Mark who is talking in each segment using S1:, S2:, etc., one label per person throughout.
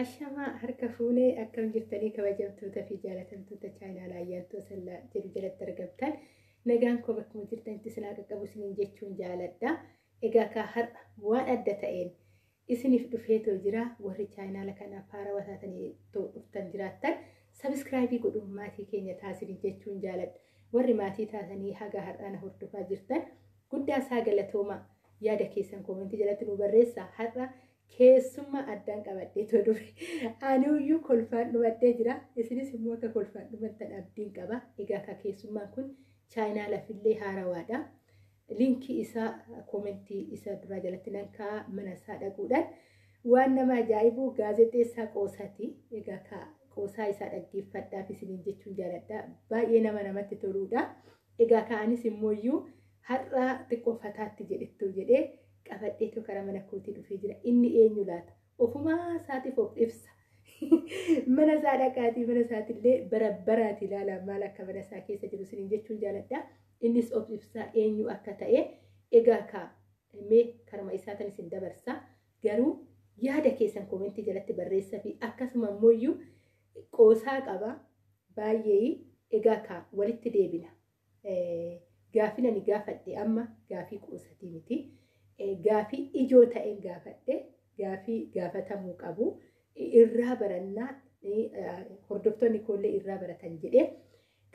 S1: Ashamaa, harka fuunee, akkam jirtanii? Kabajamtoota fi jaalatamtoota chaayinaa Ayyaantuu Asallaa jedhu jalatti argamtan, nagaan koo bakkuma jirtanitti isin haa qaqqabu isiniin jechuun jaaladha. Egaa kaa har'a waan adda ta'een isiniif dhufeetoo jira. Warri chaayinaala kanaaf haarawaa taatanii dhuftan jiraattan, subscribe godhuun maatii keenya taasisanii jechuun jaaladha. Warri maatii taatanii haga har'aa na hordofaa jirtan, guddaa isaa galatooma. Yaada keessan comment jalatti nu barreessaa. Har'a keessummaa addaan qabadhee too dhufe. Anuyyuu kolfaan dhumadhee jira. Isinis immoo akka kolfaan dhumattan abdiin qaba. Egaa ka keessummaan kun chaayinaa lafillee haarawaadha. Link isaa comment isa duraa jalatti nan kaa'a, mana isaa dhaquudhaan waan nama ajaa'ibu gaazexeessaa qoosaati. Egaa ka qoosaa isaa dhaggeeffadhaaf isiniin jechuun jaaladha. Baay'ee nama namatti toluudha. Egaa ka'anis immooyyuu har'a xiqqoo fataatti jedhettuu jedhee qabadheetu karaa mana kootii dhufee jira. Inni eenyu laata? Ofumaa isaatiif of ibsa. Mana isaa dhaqaatii mana isaatiillee bara baraati ilaalaa maal akka mana isaa keessa jiru isiniin jechuun jaaladha. Innis of ibsaa eenyu akka ta'e. Egaa kaa mee karuma isaatan isin dabarsa. Garuu yaada keessan comment jalatti barreessaa fi akkasuma immoo qoosaa qaba baay'ee. Egaa kaa walitti deebina. Gaafii ani gaafadhe amma gaafii qoosatii miti. Gaafii ijoo ta'een gaafadhe, gaafii gaafatamuu qabu, irraa barannaa, hordoftoonni koollee irraa baratan jedhee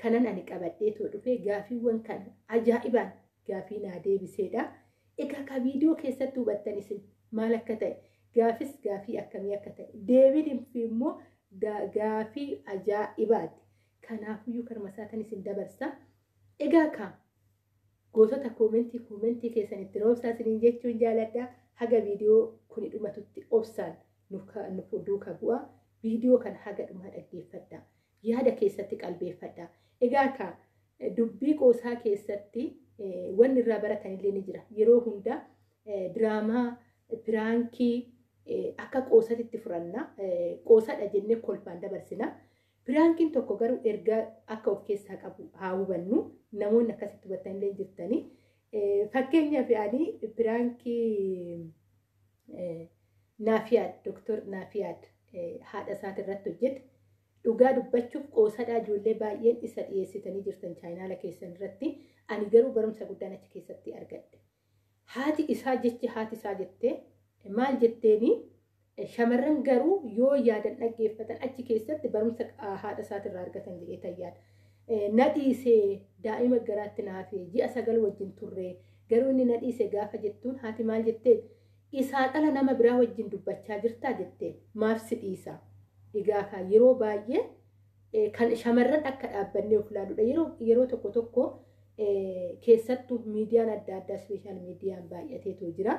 S1: kanan ani qabadheetoo dhufe, gaafiiwwan kan ajaa'ibaan gaafii naa deebiseedha. Egaa ka viidiyoo keessatti hubattan isin maal akka ta'e, gaafis gaafii akkamii akka ta'e, deebiin immoo gaafii ajaa'ibaati. Kanaafiyyuu karuma isaatan isin dabarsa. Egaa ka gootota comment keessan itti roobsaa isiniin jechuun jaaladha. Haga viidiyoo kuni dhumatutti obsaan nu duuka bu'a. Viidiyoo kana haga dhumaa dhaggeeffadha. Yaada keessatti qalbeeffadha. Egaa ka dubbii qoosaa keessatti wanni irraa baratanillee ni jira. Yeroo hunda diraamaa, prank akka qoosatitti furanna. Qoosadha jennee kolfaan dabarsina. Prankiin tokko garuu ergaa akka of keessaa qabu haa hubannu. Namoonni akkasitti hubattanillee jirtanii. Fakkeenyaaf ani prank Naafiyaad, Dooktor Naafiyaad haadha isaati irratti hojjete. Dhugaa dubbachuuf qoosadhaa ijoollee baay'een isa dhiyeessitanii jirtan chaayinaala keessan irratti. Ani garuu barumsa guddaan achi keessatti argadhe. Haati isaa, jechi haati isaa jettee maal jetteeni, shamarran garuu yoo yaadan dhaggeeffatan achi keessatti barumsa haadha isaatirraa argatan jedhee tayyaadha. Na dhiisee, daa'ima garaatti naafee, ji'a 9 wajjin turre, garuu inni na dhiise gaafa jettuun haati maal jetteen? "Isaan ala nama biraa wajjin dubbachaa jirtaa?" jetteen, "maaf si dhiisa?" Egaa kan yeroo baay'ee kan shamarran akka dhaabbannee of ilaaluudha. Yeroo tokko tokko keessattuu miidiyaan adda addaa, social miidiyaan baay'ateetu jira.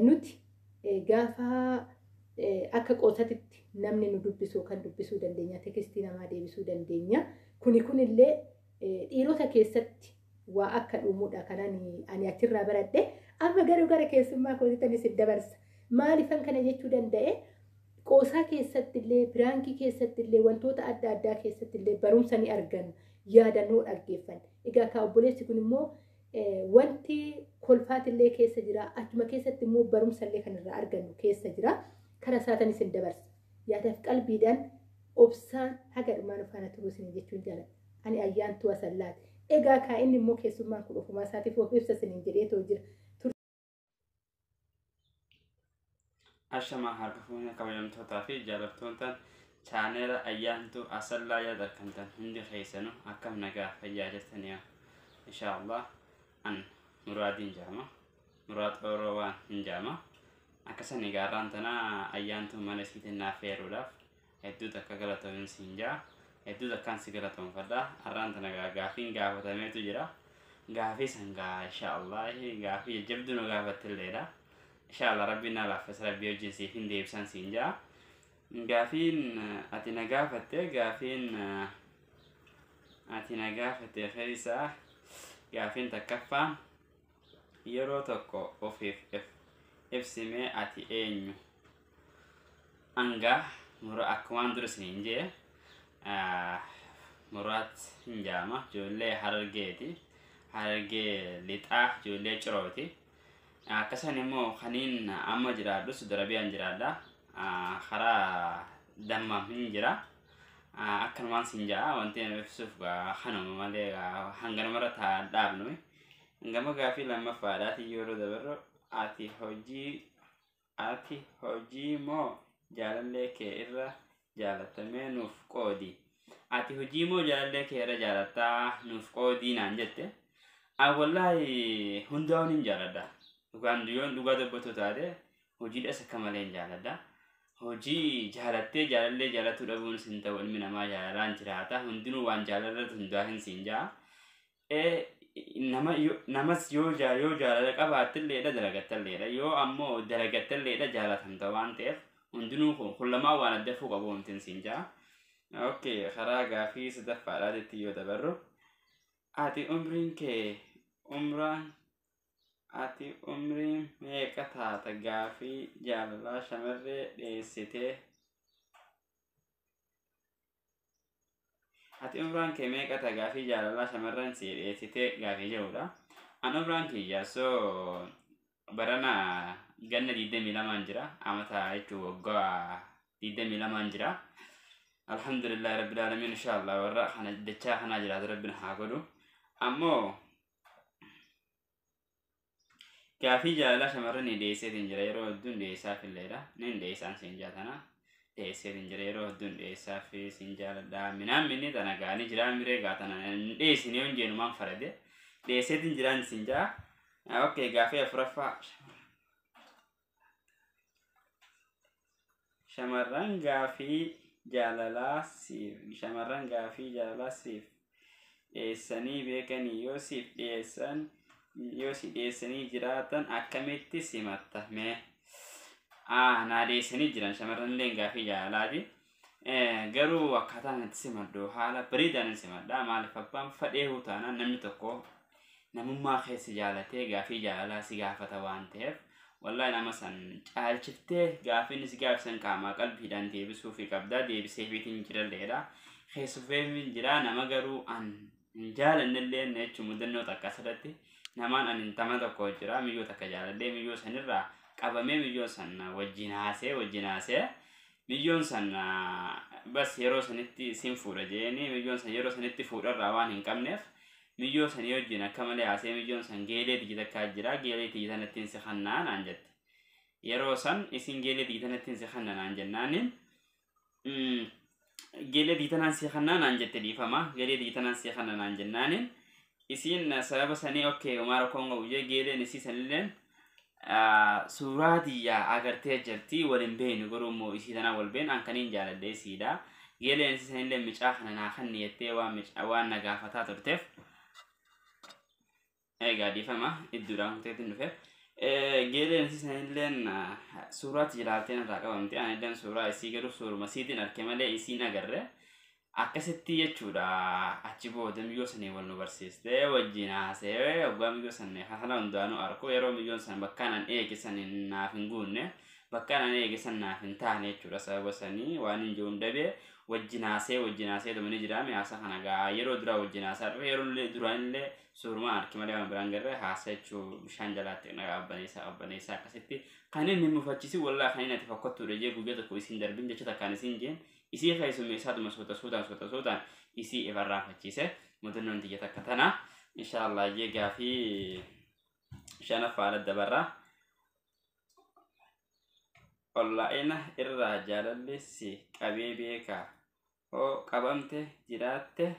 S1: Nuti gaafa akka qoosatitti namni nu dubbisu kan dubbisuu dandeenya, text namaa deebisuu dandeenya. Kuni kunillee dhiirota keessatti waa akka dhuumuudha kanan ani achirraa baradhe. Amma garuu gara keessummaa kootiitan isin dabarsa. Maaliifan kana jechuu danda'e? Qoosaa keessatti illee, prank keessatti illee, wantoota adda addaa keessatti illee barumsa ni arganna, yaadannoo dhaggeeffanna. Egaa kaa obboleessi kun immoo wanti kolfaatillee keessa jira, achuma keessatti immoo barumsa illee kan irraa argannu keessa jira. Kara isaatan isin dabarsa. Yaadaaf qalbiidhaan obsaan haga dhumaan faana turuu isin jechuun jaaladha. Ani Ayyaantuu Asallaati. Egaa kaa inni immoo keessummaan kun ofumaa isaatiif of ibsa isiniin jedheetoo jira.
S2: Ashamaa, harka fuunee, kabajamtootaa fi jaalattoota chaaneela Ayyaantuu Asallaa yaada argamtan hundi keessanuu, akkam nagaa fayyaa jirtanii? Inshaallah, an Muraadiin jaama, Muraad Ooroo waan hin jaama. Akkasan egaarraan tana Ayyaantuu mana isiitiin naaf feeruudhaaf hedduu takka galatoomin siin jaa, hedduu takkaan si galatoonfadha. Arraan tana gaafiin gaafatameetu jira. Gaafii san gaa inshaallah gaafii jajjabduu nu gaafattilleedha. Inshaallah Rabbiin na laaffisa, Rabbii wajjin siif hin deebisan siin jaa. Gaafiin ati na gaafatte, gaafiin ati na gaafatte keessaa gaafiin takkaffaan, yeroo tokko ofiif ibsimee ati eenyu? Angaa mura akkumaan dura isiniin jee Muraat hin jaama, ijoollee Harargeeti, Harargee Lixaa, ijoollee Cirooti. Akkasan immoo kaniin amma jiraadhu Saudi Arabiyaan jiraadha. Karaa Dammaam hin jira. Akkanumaan siin ja'a, wanti nama ibsuuf kanuma malee hanganumarra dhaabnu. Gama gaafii lammaffaadhaati yeroo dabarru, ati hojii moo jaalallee kee irra jaalatamee nuuf qoodi? Ati hojii moo jaalallee kee irra jaalattaa nuuf qoodii naan jette. Wallaahi hundaa'uun hin jaaladha. Dhugaan yoon dhugaa dubbatu taate, hojiidhas akka malee hin jaaladha. Hojii jaalattee jaalallee jaalatuu dhabuun sin ta'u, ilmi namaa jaalalaan jiraata. Hundinuu waan jaalalatu hundaa hin siin ja'a. Nama namas yoo jaalala qabaattelleedha dalagattalleedha, yoo ammoo dalagattalleedha jaalatamta waan ta'eef, hundinuu kun lamaan waan addafuu qabu wantin siin ja'a. Okay, karaa gaafii sadaffaadhaatitti yoo dabarru, ati umriin kee umraan ati umriin meeqa taata gaafii jaalalaa shamarree dhiyeessitee? Ati umraan kee meeqa ta'a gaafii jaalalaa shamarran si dhiyeessitee gaafii jedhudha. An umraan kiyya so barana ganna 22n jira. Amata jechuun waggaa 22n jira. Alhamdulillahi rabbil alamin, inshallah warra kana dachaa kanaa jiraatu rabbiin haa godhu. Ammoo gaafii jaalalaa shamarran dhiyeesseetiin jira, yeroo hedduun dhiyeessaaf illeedha. Nin dhiyeessaan siin jaatana. Dhiyeesseetiin jira, yeroo hedduun dhiyeessaaf siin jaaladha. Minaan minni tana gaanii jira miree gaa tana hin dhiyeessine yoon jeenumaan farade. Dhiyeesseetiin jiraan siin jaa. Okay, gaafii afuraffaa. Shamarran gaafii jaalalaa siif dhiyeessanii beekanii? Yoo siif dhiyeessan, yoo si dhiyeessanii jiraatan, akkamitti simatta mee? Naa dhiyeessanii jiran shamarran illee gaafii jaalalaati. Garuu akkaataan itti simadhu haala bareedaan simadha. Maaliif, abbaan fadhee taanaan namni tokko namummaa keessa jaalatee gaafii jaalalaa si gaafata waan ta'eef, wallahi nama san caalchiftee gaafiin si gaafsan qaamaa qalbiidhaan deebisuufi qabdaa. Deebiseefiitiin jiralleedha. Keessufeefin jira nama garuu an hin jaalannellee jechuun mudannoo takka asirratti namaan an tama tokko jira, miyyoo takka jaaladhee, miyyoo sanirraa qabamee, miyyoo san wajjin haasee miyyoon san bas yeroo sanitti sin fuudha jeeni, miyyoon san yeroo sanitti fuudharraa waan hin qabneef, miyyoo sanii wajjin akka malee haasee, miyyoon san geelee tiyyi takkaa jira, geelee tiyyi tanattiin si kannaa naan jette. Yeroo san isin geelee tiyyi tanattiin si kanna naan jennaaniin, geelee tiyyi tanaan si kannaa naan jette, dhiifama, geelee tiyyi tanaan si kanna naan jennaaniin, isiin sababa sanii okay umaa rakkoon qabu jee, geeleen isii sanilleen suuraa tiyyaa agartee jirti. Waliin beeynu, garuu immoo isii tanaa wal beyn an kaniin jaaladhee isiidha. Geeleen isii sanillee micaa kana naa kanni jettee waan na gaafataa turteef, egaa dhiifama idduudhaan kuteetiin dhufe. Geeleen isii sanilleen suuraa ilaalteen irraa qabamte, anilleen suuraa isii garuu suuruma isiitiin arke malee isiin agarre. Akkasitti jechuudha, achi booda miyyoo sanii wal nu barsiiste, wajjin haasee, waggaa miyyoo sanii kana hundaanuu arku, yeroo miyyoon san bakkaan an eege san naaf hin guunne, bakkaan an eege san naaf hin taane jechuudha. Sababa sanii waan hin jiruun dhabee wajjin haasee dhumani jiraame. Haasa kana gaa yeroo duraa wajjin haasaa dhufe, yeroo duraanillee suuruma arki malee waan biraan garree haasa jechuu bishaan jalaatti nagaa qabbaneessaa qabbaneessaa, akkasitti kan inni mufachiisi. Wallaa kan inni ati fokkottuudha jee guyyaa tokko isiin darbin jecha takkaan isiin jeen, isii keessummeessaatuma suuta suutaan suuta suutaan isii ifarraanfachiise. Mudannoon tiyya takka tana inshaallah jee gaafii shanaffaadha dabarra. Onlaayina irraa jaalalli si qabee beekaa? Hoo qabamte jiraatte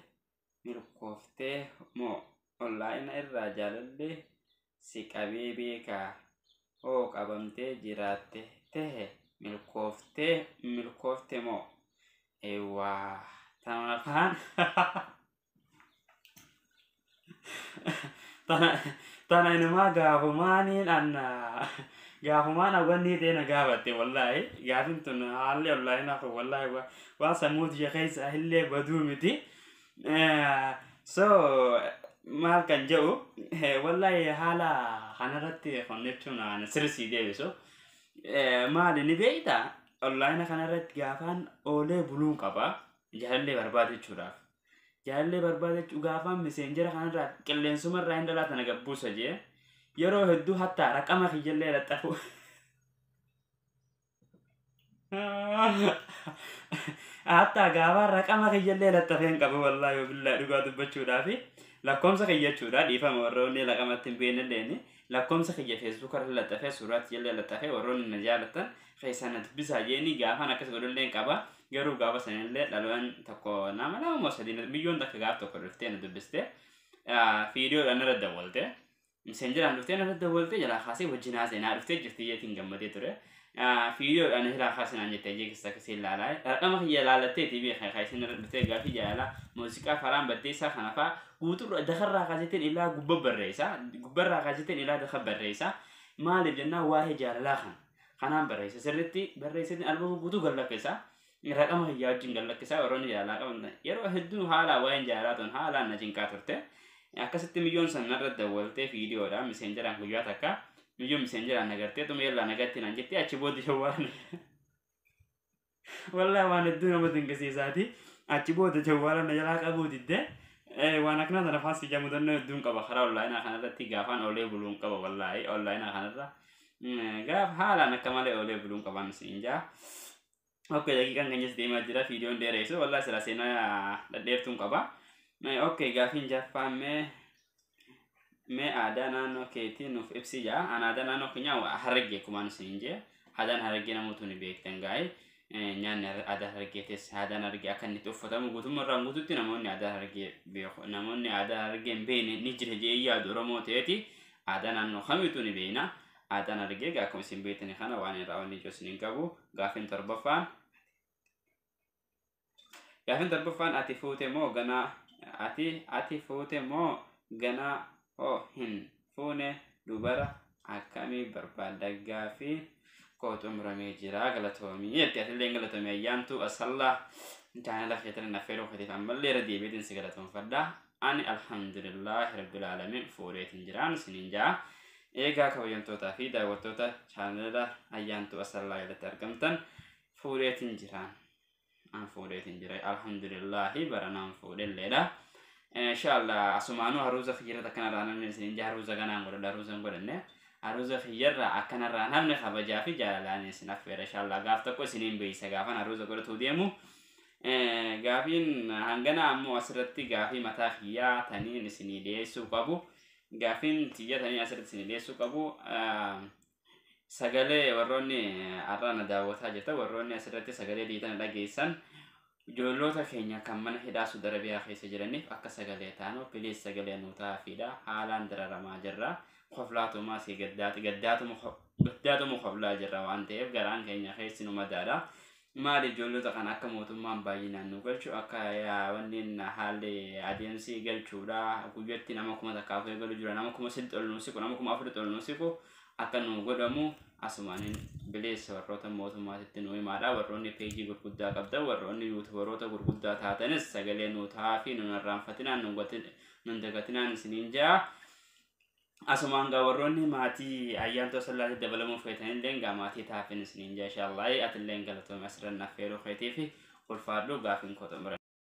S2: milkooftee moo? Onlaayina irraa jaalalli si qabee beekaa? Hoo qabamtee jiraatte tahe milkoofte moo? Eewwaa, tana afaan tana inumaa gaafumaaniin anna gaafumaan hawwanni ta'e na gaafatte. Wallaahi gaafin tun haalli onlaayinaa kun wallaahi waan sammuu tiyya keessa illee baduu miti. So maal kan jedhu, wallaahi haala kanarratti kun jechuun ani sirrii deebisu. Maali ni beektaa, onlaayina kanarratti gaafaan oolee buluun qaba jaalallee barbaade jechuudhaaf. Jaalallee barbaade jechuu gaafaan Messenger kanarraa qilleensumarraa hin dhalaa tana gabbuusa jee, yeroo hedduu hattaa raqama kiyyallee laxxafu. Hatta gaafa raqama kiyyallee laxxafee hin qabu wallaahi billaa dhugaa dubbachuudhaafi lakkoomsa kiyya jechuudha dhiifama warroonni raqamatti hin beeknelleeni lakkoomsa kiyya feesbuuk irra laxxafee suuraa kiyyallee laxxafee warroonni na jaalatan keessaa na dubbisaa jeeni gaafaan akkas godhullee hin qaba garuu gaafa sanillee dhaloon tokko nama lama moo sadii biyyoon takka gaaf tokko dhuftee na dubbiste fiidiyoodhaan irra dawwalte miseenjeraan dhuftee narra dawwalte jalaa kaasee wajjin haasa'e dhuftee jirti jeetiin gammadee ture. Fiidiyoodhaan jalaa kaasee naan jettee jeekista akkasii ilaalaa. Raqama kiyya ilaalatteeti beekaa kaasee narra dhuftee gaafii jaalalaa muuziqaa faraan baddeessaa kana fa'aa guuturra dakarraa kaaseetiin ilaa gubba barreessa. Gubbarraa kaaseetiin ilaa daka barreessa. Maaliif jennaan waa'ee jaalalaa kana. Kanaan barreessa sirriitti barreesseetiin albama guutuu gallakkisa. Raqama kiyyaa wajjin gallakkisa warroonni jaalalaa qaban yeroo hedduu haala waa'een jaalalaa tun haalaan na cinqaa turte. Akkasitti miyyoon san narra dawwaltee fiidiyoodhaan miseenjeraan guyyaa takka miyyoon miseenjeraan nagartee xuma yellaa nagatti naan jettee achi booda jawwaala wallaahi waan hedduu nama dinqisiisaati achi booda jawwaala na jalaa qabuu didde waan akkanaa sana faas ija mudannoo hedduun qaba karaa onlaayinaa kanarratti gaafaan oolee buluun qaba wallaahi onlaayinaa kanarra gaaf haalaan akka malee oolee buluun qaban siin jaa. Okay, daqiiqaan keenyas deemaa jira fiidiyoon dheeressu wallaahi sila seenaa dhadheertuun qaba. Okay, gaafiin jaffaan mee aadaa naannoo keetii nuuf ibsi jaa. An aadaa naannoo keenyaa Harargee kumaan isin jee. Aadaan Harargee namoota ni beektan gaa'e. Nyaanni aadaa Harargeetis aadaan Harargee akka inni itti uffatamu guutummaa irraan guututti namoonni aadaa Harargee beeku. Namoonni aadaa Harargee hin beekne ni jira jee yaadu Oromoo ta'eeti. Aadaa naannoo kamiitu ni beekna. Aadaan Harargee akkuma isin beektan kana waan irraa wanni ijoo isin hin qabu. Gaafiin torbaffaan. Gaafiin torbaffaan ati fuute moo ganaa ati fuute moo ganaa hoo hin fuune dubara akkamii barbaadda gaafii koo xumuramee jira galatoomii jetti atillee galatoomii ayyaantu asallaa chaanala keetan affeeruu keetiif ammallee irra deebiitiin si galatoomfadha ani alhamdulillaahi rabbil aalamiin fuudheetiin jiraan isiniin jaa eegaa kabajamtootaa fi daawwattoota chaanala ayyaantu asallaa jalatti argamtan fuudheetiin jiraan. An fuudheetiin jira alhamdulillaahi baranaan fuudhelleedha. Inshallah asumaanuu haruuza kiyyarra akkanarraa namni isin jaa haruuza ganaan godhadha haruuza hin godhanne haruuza kiyyarra akkanarraa namni kabajaa fi jaalalaan isin affeera inshallah gaaf tokko isiniin beeysa gaafan haruuza godhatuu deemu. Gaafiin hangana ammoo asirratti gaafii mataa kiyyaa taniin isinii dhiyeessuu qabu. Gaafiin tiyya taniin asirratti isinii dhiyeessuu qabu. Sagalee warroonni har'a na daawwataa jirtan warroonni asirratti sagalee dhiitan dhageessan ijoollota keenya kan mana hidhaa Saudi Arabiyaa keessa jiraniif akka sagalee taanu piliis sagalee nuu ta'aafidha haalaan dararamaa jirra koflaatumaa si gaddaatuma koflaa jirra waan ta'eef garaan keenya keessi nu madaadha. Maali ijoollota kana akka mootummaan baay'inaan nu galchu akka wanneen haalli adeemsi galchuudha guyyatti nama 1000 galu jira nama 3000 ol nu siqu nama 4000 ol nu siqu akka nu godhamu asumaaniin bileessa warroota mootummaatitti nu himaadha warroonni peejii gurguddaa qabdan warroonni yuutubaroota gurguddaa taatanis sagalee nu ta'aa fi nun irraanfatinaan nun dagatinaan isiniin jaa. Asumaan gaa warroonni maatii ayyaantoo asallaatti dabalamuu feetanillee gaa maatii taafin isiniin jaa inshallah atillee galatoome asirran affeeruu keetii fi ulfaadhu gaafiin koo xumura.